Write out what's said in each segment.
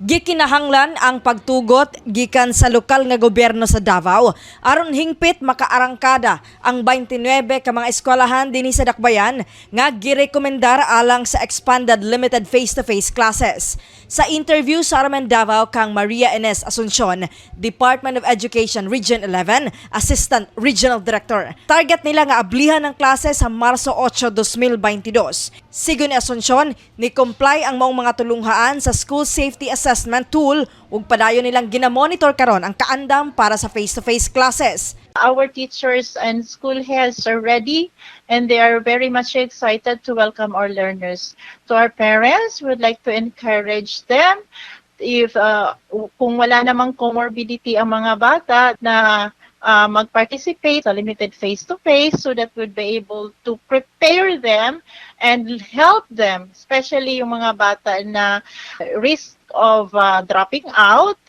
Gikinahanglan ang pagtugot gikan sa lokal nga gobyerno sa Davao aron hingpit makaarangkada ang 29 ka mga eskwelahan dinhi sa Dakbayan nga girekomendar alang sa expanded limited face-to-face classes. Sa interview sa RMN Davao kang Maria Ines Asuncion, Department of Education Region 11, Assistant Regional Director. Target nila nga ablihan ng klase sa Marso 8, 2022. Sigon ni Asuncion, ni comply ang maong mga tulunghaan sa School Safety Assessment Tool ug padayon nilang ginamonitor karon ang kaandam para sa face-to-face classes. Our teachers and school heads are ready and they are very much excited to welcome our learners. To our parents, we would like to encourage them if kung wala namang comorbidity ang mga bata na mag-participate sa limited face-to-face so that we'd be able to prepare them and help them, especially yung mga bata na risk of dropping out.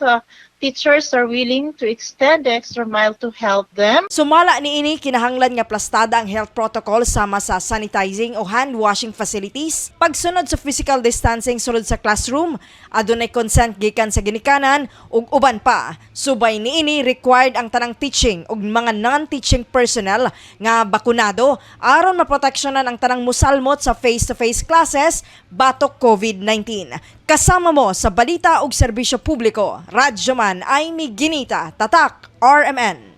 Teachers are willing to extend the extra mile to help them. Sumala niini, kinahanglan nga plastada ang health protocol sama sa sanitizing o hand washing facilities, pagsunod sa physical distancing sulod sa classroom, adunay consent gikan sa ginikanan ug uban pa. Subay niini, required ang tanang teaching ug mga non-teaching personnel nga bakunado aron maproteksyonan ang tanang musalmot sa face-to-face classes batok COVID-19. Kasama mo sa balita ug serbisyo publiko, Radyoman Amy Ginita, Tatak, RMN.